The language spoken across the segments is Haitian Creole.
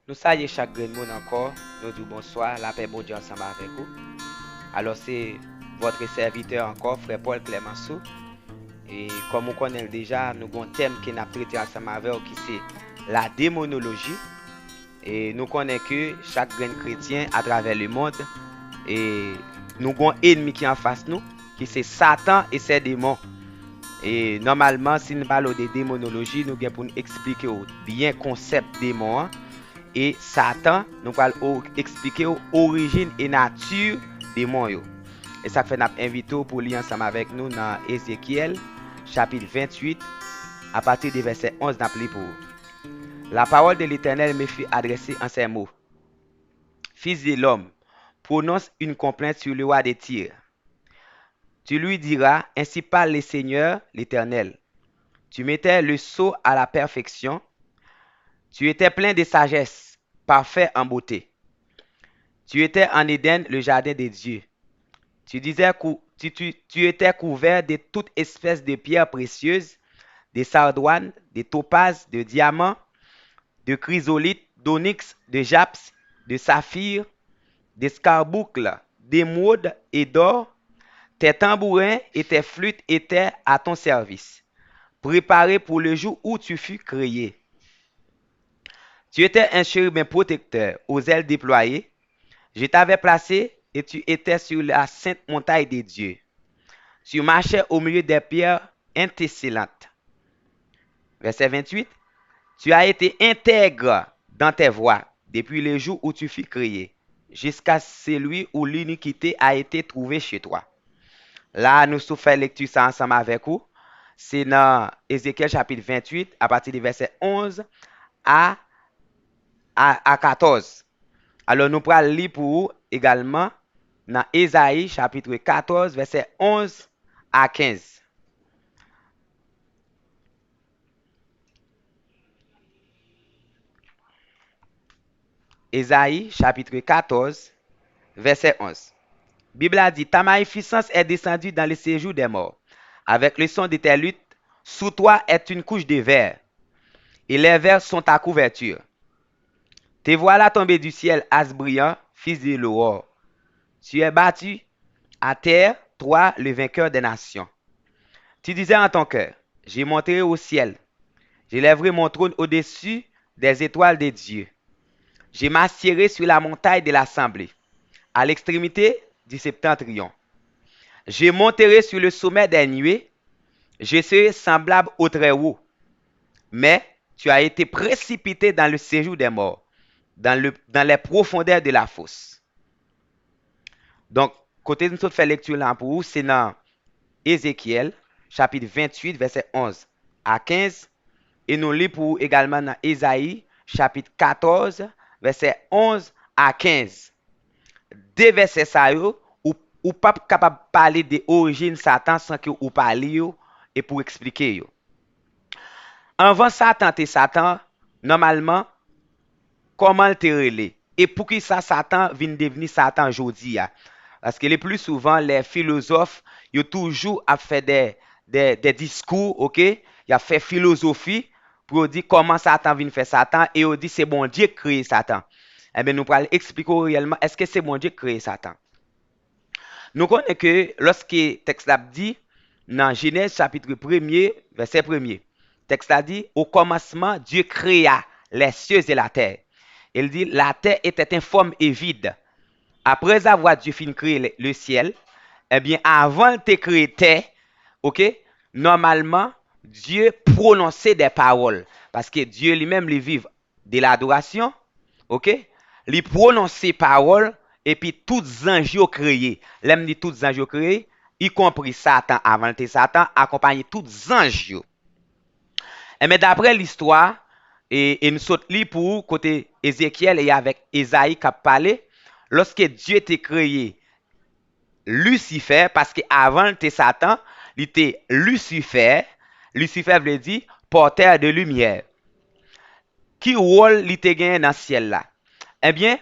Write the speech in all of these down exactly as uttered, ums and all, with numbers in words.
Nou salye chak grenn moun ankò, nou di w bonswa, lapè Bondye ansanm avèk ou. Alò, se votre serviteur ankò, frè Paul Clemenceau. E kòm ou konnen l deja, nou gon tèm ke n ap trete ansanm avè w ki se la démonologie. E nou konnen ke chak grenn kretyen atravè lemond, e nou gon ènmi ki anfas nou, ki se Satan e sè demon. E nòmalman, si n pale w de demonoloji, nou gen pou n eksplike w byen konsèp demon an. E Satan, nou pral o- eksplike w orijin e nati demon yo. E sa k fè n ap envite w pou li ansanm avèk nou nan Ezekyèl, chapit venntuit, apati de vèsè onz, n ap li pou ou. La parole de l'Éternel me fut adressée en ces mots. Fils de l'homme, prononce une complainte sur le roi de Tyr. Tu lui diras, ainsi parle le Seigneur, l'Éternel. Tu mettais le sceau à la perfection. Tu étais plein de sagesse, parfait en beauté. Tu étais en Éden, le jardin de Dieu. Tu disais cou- tu, tu, tu étais couvert de toute espèce de pierres précieuses, de sardoines, de topazes, de diamants, de chrysolites, d'onyx, de japs, de saphirs, d'escarboucles, d'émeraudes et d'or. Tes tambourins et tes flûtes étaient à ton service, préparés pour le jour où tu fus créé. Tu étais un chérubin protecteur aux ailes déployées. Je t'avais placé et tu étais sur la sainte montagne de Dieu. Tu marchais au milieu des pierres étincelantes. Verset vingt-huit. Tu as été intègre dans tes voies depuis le jour où tu fus créé, jusqu'à celui où l'iniquité a été trouvée chez toi. La, nou sou fè lekti sa ansanm avèk ou. Se nan Ezekyèl chapit venntuit, apati de vèsè onz a, a, a katòz. Alò, nou pral li pou ou egalman nan Ezayi chapit katòz, vèsè onz a kenz. Ezayi chapit katòz, vèsè onz. Bib la di, ta magnificence est descendue dans le séjour des morts, avec le son de tes luths, sous toi est une couche de vers, et les vers sont ta couverture. Te voilà tombé du ciel, astre brillant, fils de l'aurore. Tu es battu à terre, toi, le vainqueur des nations. Tu disais en ton cœur, je monterai au ciel, j'élèverai mon trône au-dessus des étoiles de Dieu. Je m'assiérai sur la montagne de l'assemblée, à l'extrémité du septentrion. Je monterai sur le sommet des nuées, je serai semblable au Très-Haut. Mais tu as été précipité dans le séjour des morts, dans le, dans les profondeurs de la fosse. Donk, kote nou sot fè lekti la pou ou, se nan Ezekyèl, chapit venntuit, vèsè onz a kenz, e nou li pou ou egalman nan Ezayi, chapit katòz, vèsè onz a kenz. De vèsè sa yo, ou, ou p ap kapab pale de orijin Satan san ke ou pa li yo e pou eksplike yo. Anvan Satan te Satan, nòmalman, kòman l te rele? E poukisa Satan vin devni Satan jodi a? Paske le pli souvan, lè filozòf, yo toujou ap fè de, de, de diskou, oke? Y ap fè filozofi pou yo di kòman Satan vin fè Satan, e yo di se Bondye k kreye Satan. Ebyen, nou pral eksplike w reyèlman, èske se Bondye k kreye Satan? Nou konnen ke lòske tèks la ap di, nan Jenèz chapit premye, vèsè premye, tèks la di, au commencement, Dieu créa les cieux et la terre. E l di, la terre était informe et vide. Après avoir Dieu fin kreye le, le ciel, ebyen, avan l te kreye tè, oke, nòmalman, Dieu prononse de pawòl. Paske Dieu li menm, li viv de ladorasyon, oke? Li pwononse pawòl, epi tout zanj yo kreye. Lè m di tout zanj yo kreye, ikonpri Satan, avan l te Satan, akonpaye tout zanj yo. Enben, daprè listwa, e, e m sot li pou ou kote Ezekyèl e avèk Ezayi k ap pale, lòske Dye te kreye Lisifè, paske avan l te Satan, li te Lisifè. Lisifè vle di porteur de lumière. Ki wòl li te genyen nan syèl la? Ebyen,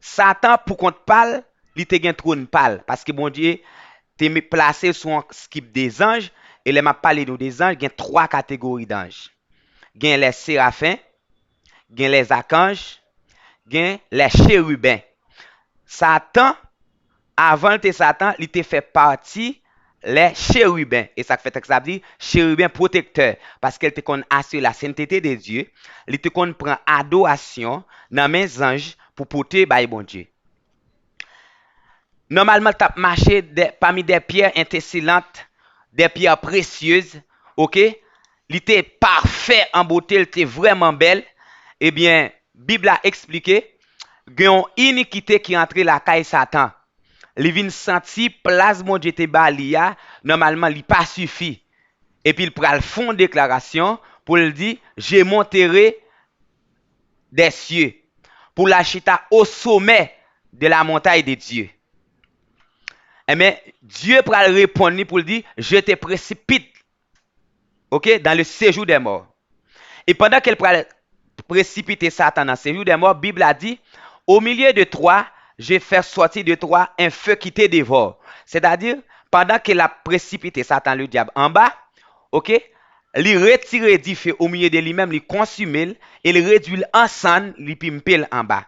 Satan, pou kont pa l, li te gen twòn pa l, paske Bondye te me-, plase l sou yon ekip de zanj, e lè m ap pale nou de zanj, gen twa kategori danj. Gen les séraphins, gen les archanges, gen lè cheriben. Satan, avan l te Satan, li te fè pati lè cheriben. E sa k fè tèks la ap di cheriben pwotektè, paske l te konn asire la sentete de Dye, li te konn pran adorasyon nan men zanj pou pote bay Bondye. Nòmalman, l t ap mache de, pami de pyè entesilant, de pyè presyez, oke? Li te pafè an bote, l te vrèman bèl. Ebyen, Bib la eksplike, gen yon inikite ki antre lakay Satan. Li vin santi plas Bondye te ba li a, nòmalman, li pa sifi. Epi l pral fè yon deklarasyon pou l di, Je monterai des cieux, pou l al chita au sommet de la montagne de Dieu. Ebyen, Dye pral reponn li pou l di, Je te précipite, oke, dans le séjour des morts. E pandan ke l pral presipite Satan nan séjour des morts, Bib la di, Au milieu de toi, je fais sortir de toi un feu qui te dévore. Sètadi, pandan ke l ap presipite Satan ledyab anba, oke, li retire dife o milye de li menm, li konsime l, e li redui l an sann, li pimpe l anba.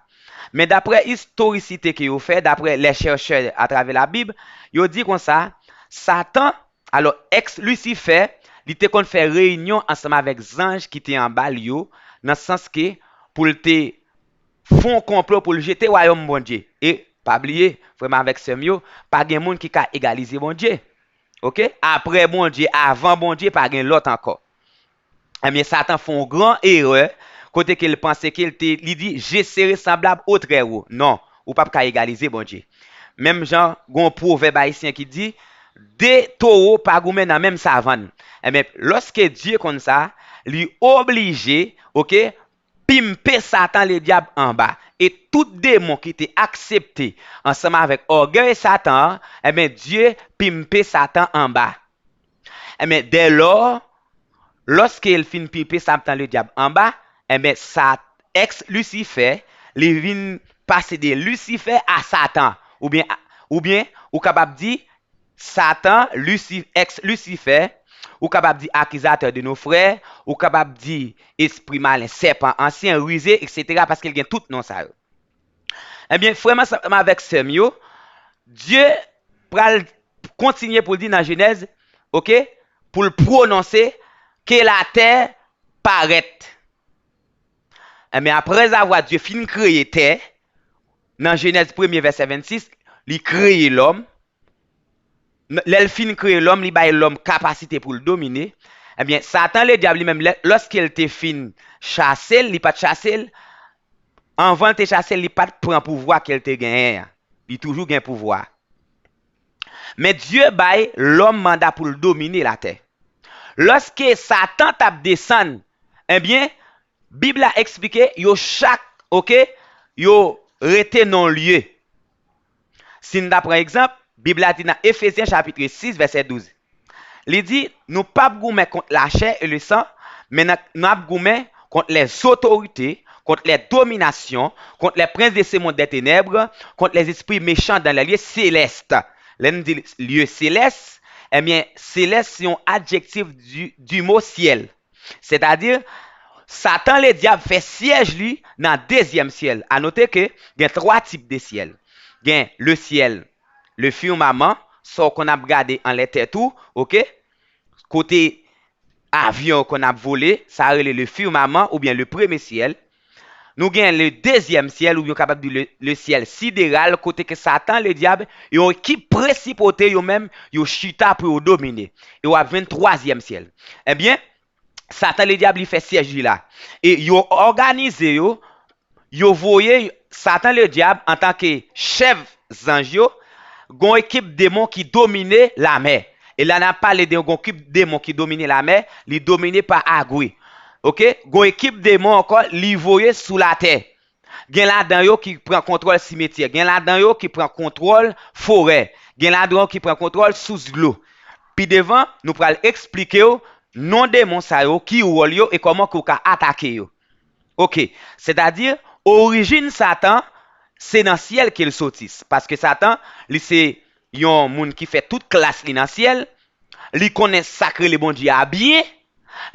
Men daprè istorisite ke yo fè, daprè lè chèchè atravè Labib, yo di konsa, Satan, alò, èks Lisifè, li te konn fè reyinyon ansanm avèk zanj ki te anba l yo, nan sans ke pou l te fè yon konplo pou l jete wayòm Bondye. E, pa bliye, frè m avèk sè m yo, pa gen moun ki ka egalize Bondye. Oke? Apre Bondye, avan Bondye, pa gen lòt ankò. Ebyen, Satan fè yon gran erè, kote ke l panse ke l te, li di, Je serai semblable au Très-Haut. Non, ou p ap ka egalize Bondye. Menm jan, gen yon pwovèb ayisyen ki di, De towo pa goumen nan menm savann. Ebyen, lòske Dye konn sa, li oblije, oke, pimpe Satan ledyab anba. E tout demon ki te aksepte ansanm avèk ògèy Satan an, ebyen, Dye pimpe Satan anba. Ebyen, dèlò, lòske l fin pimpe Satan ledyab anba, ebyen, sa, èks Lisifè, li vin pase de Lisifè a Satan. Oubyen, oubyen, ou kapab di, Satan, Lisi-, èks Lisifè, ou kapab di akizatè de nos frères, ou kapab di espri malen, sèpan ansyen, rize, etsetera, paske l gen tout non sa yo. Ebyen, frè m ansanm avèk sè m yo, Dye pral kontinye pou l di nan Jenèz, oke, pou l pwononse, Que la terre paraît. Ebyen, aprèzavwa Dye fin kreye tè, nan Jenèz premye vèsè vennsis, li kreye lòm. N-, lè l fin kreye lòm, li bay lòm kapasite pou l domine. Ebyen, Satan ledyab li menm, lè, lòske l te fin chase l, li pa t chase l. Anvan l te chase l, li pa t pran pouvwa ke l te genyen an. Li toujou gen pouvwa. Men Dye bay lòm manda pou l domine latè. Lòske Satan t ap desann, ebyen, Bib la eksplike yo chak, oke, yo rete nan lye. Si n ta pran egzanp, Bib la di nan Efezyen chapit sis, vèsè douz, li di, Nou p ap goumen kont lachè e lesan, men n ap, n ap goumen kont lèzotorite, kont lèdominasyon, kont lèprens de se mond dè tenèb, kont lèzespri mechan dan lèlye selès. Lè n di lye selès, ebyen, selès se yon adjektif di, di mo syèl. Sètadi, Satan ledyab fè syèj li nan dezyèm syèl. A note ke gen twa tip de syèl. Gen le syèl, le firmament, sa w konn ap gade anlè tèt ou, oke? Kote avyon yo konn ap vole, sa rele le firmament oubyen le premye syèl. Nou gen le dezyèm syèl, oubyen yo kapab di le, le syèl sideral, kote ke Satan ledyab, yon ekip prensipal yo menm, yo chita pou yo domine. E w ap jwenn twazyèm syèl. Ebyen, Satan ledyab li fè syèj li la. E yo òganize yo, yo voye Satan ledyab antanke chèf zanj yo, gen yon ekip demon ki domine lamè. E la n ap pale de yon ekip demon ki domine lamè, li domine pa agwe. Oke? Gen yon ekip demon ankò, li voye sou latè. Gen ladan yo ki pran kontwòl simetyè, gen ladan yo ki pran kontwòl forè, gen ladan yo ki pran kontwòl sous dlo. Pi devan, nou pral eksplike w non demon sa yo, ki wòl yo e kòman ke w ka atake yo. Oke, sètadi, orijin Satan, se nan syèl ke l soti. Paske Satan, li se yon moun ki fè tout klas li nan syèl, li konnen sa k rele Bondye a byen,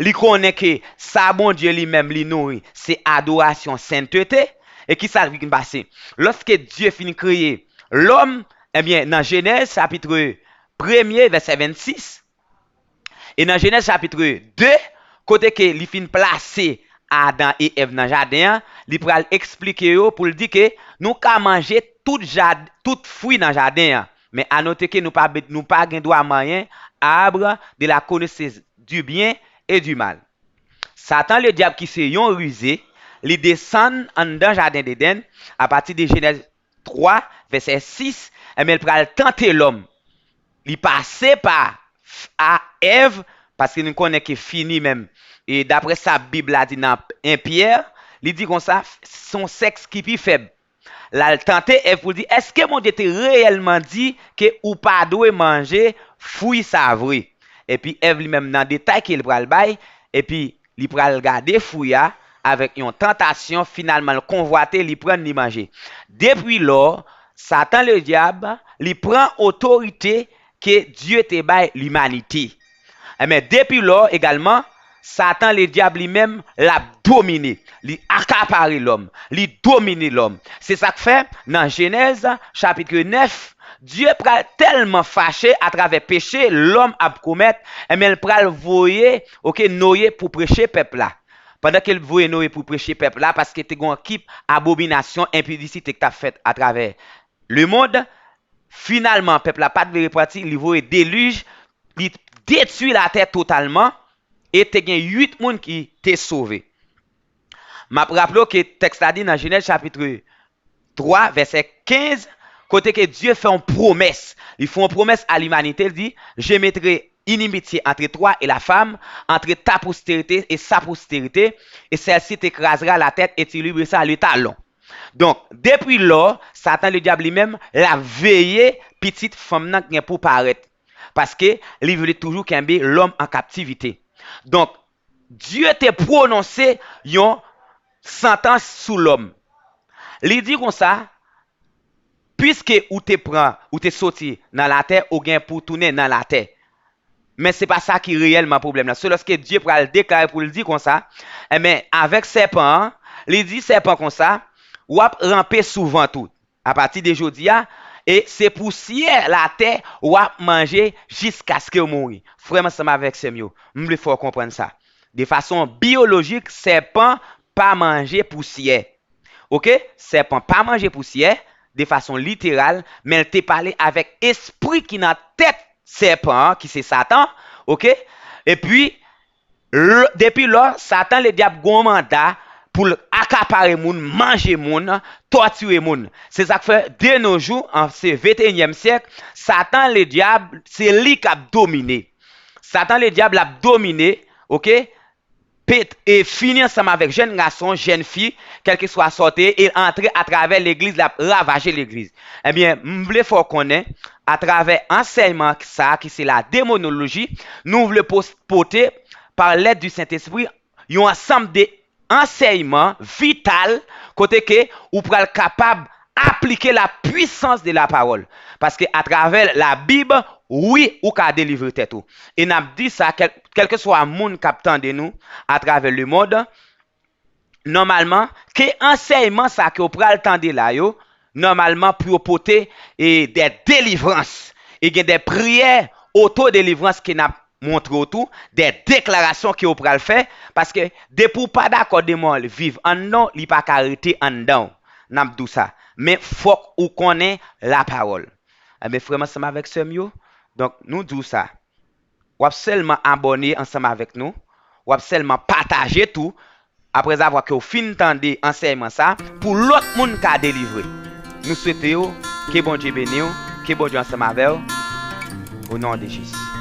li konnen ke sa Bondye li menm li nouri, se adorasyon, sentete, E ki sa ki vin pase? Lòske Dye fin kreye lòm, ebyen, nan Jenèz chapit premye, vèsè vennsis, e nan Jenèz chapit de, kote ke li fin plase Adan e Èv nan jaden an, li pral eksplike yo pou l di ke nou ka manje tout, jad, tout fwi nan jaden an. Men anote ke nou pa, nou pa gen dwa manyen arbre de la connaissance du bien et du mal. Satan Ledyab, ki se yon rize, li desann anndan jaden Edenn, apati de Jenèz twa, vèsè sis, ebyen, l pral tante lòm. Li pase pa F-, a Èv, paske nou konnen ke fini menm. E daprè sa Bib la di nan en Pyè, li di konsa, se yon sèks ki pi fèb. L al tante Èv pou l di, èske Bondye te reyèlman di ke ou pa dwe manje fwi sa vre? Epi Èv li menm nan detay ke l pral bay, epi li pral gade fwi a avèk yon tantasyon, finalman l konvwate, li pran, li manje. Depi lò, Satan Ledyab, li pran otorite ke Dye te bay limanite. Ebyen, depi lò egalman, Satan Ledyab li menm, l ap domine, li akapare lòm, li domine lòm. Se sa k fè, nan Jenèz, chapit nèf, Dye pral tèlman fache atravè peche lòm ap komèt, ebyen, l pral voye, oke, Noye pou preche pèp la. Pandan ke l voye Noye pou preche pèp la, paske te gen yon kip abominasyon, enpidisite k t ap fèt atravè lemonn, finalman, pèp la pa t vle repanti, li voye delij, li detwi latè totalman, e te gen uit moun ki te sove. M ap raple w ke tèks la di nan Jenèz chapit twa, vèsè kenz, kote ke Dye fè yon pwomès. Li fè yon pwomès a limanite, li di, je mettrai inimitié entre toi et la femme, entre ta postérité et sa postérité, et celle-ci t'écrasera la tête et tu lui briseras le talon. Donk, depi lò, Satan Ledyab li menm, l ap veye pitit fanm nan ki gen pou parèt. Paske li vle toujou kenbe lòm an kaptivite. Donk, Dye te pwononse yon santans sou lòm. Li di konsa, piske ou te pran, ou te soti nan latè, ou gen pou tounen nan latè. Men se pa sa ki reyèlman pwoblèm nan. Se lòske Dye pral deklare pou l di konsa, enben, avèk sèpan an, li di sèpan konsa, w ap ranpe sou vant ou apati de jodi a, e se pousyè latè w ap manje jiskaske w mouri. Frè m ansanm avèk sè m yo, m vle fè w konprann sa. De fason biyolojik, sèpan pa manje pousyè. Oke? Sèpan pa manje pousyè, de fason literal, men l te pale avèk espri ki nan tèt sèpan an, ki se Satan, oke? Epi, l-, depi lò, Satan Ledyab gen yon manda pou l akapare moun, manje moun, tòtire moun. Se sa k fè, de nos jours, an se venteyinyèm syèk, Satan Ledyab, se li k ap domine. Satan Ledyab, l ap domine, oke? Pete, e fini ansanm avèk jèn gason, jèn fi, kèlkeswa sa w te ye, e antre atravè legliz, l ap ravaje legliz. Ebyen, m vle fè w konnen, atravè ansèyman sa a ki se la demonoloji, nou vle pos-, pote, par lèd di Sentespri, yon ansanm de ansèyman vital, kote ke ou pral kapab aplike la puissance de la parole. Paske atravè la Bib, wi, ou ka delivre tèt ou. E n ap di sa, kèl-, kèlkeswa moun k ap tande nou atravè lemonn, nòmalman, ke ansèyman sa ke w pral tande la yo, nòmalman, pou yo pote, e, de delivrans. E gen de priyè otodelivrans ke n ap montre w tou, de deklarasyon ke w pral fè, paske depi w pa dakò demon an viv anndan w, li pa ka rete anndan w. N ap di w sa. Men fòk ou konnen lapawòl. Enben, frè m ansanm avèk sè m yo, donk, nou di w sa. W ap sèlman abòne ansanm avèk nou, w ap sèlman pataje tou, aprèzavwa ke w fin tande ansèyman sa, pou lòt moun ka delivre. Nou swete w, ke Bondye beni w, ke Bondye ansanm avè w, o non de Jezi.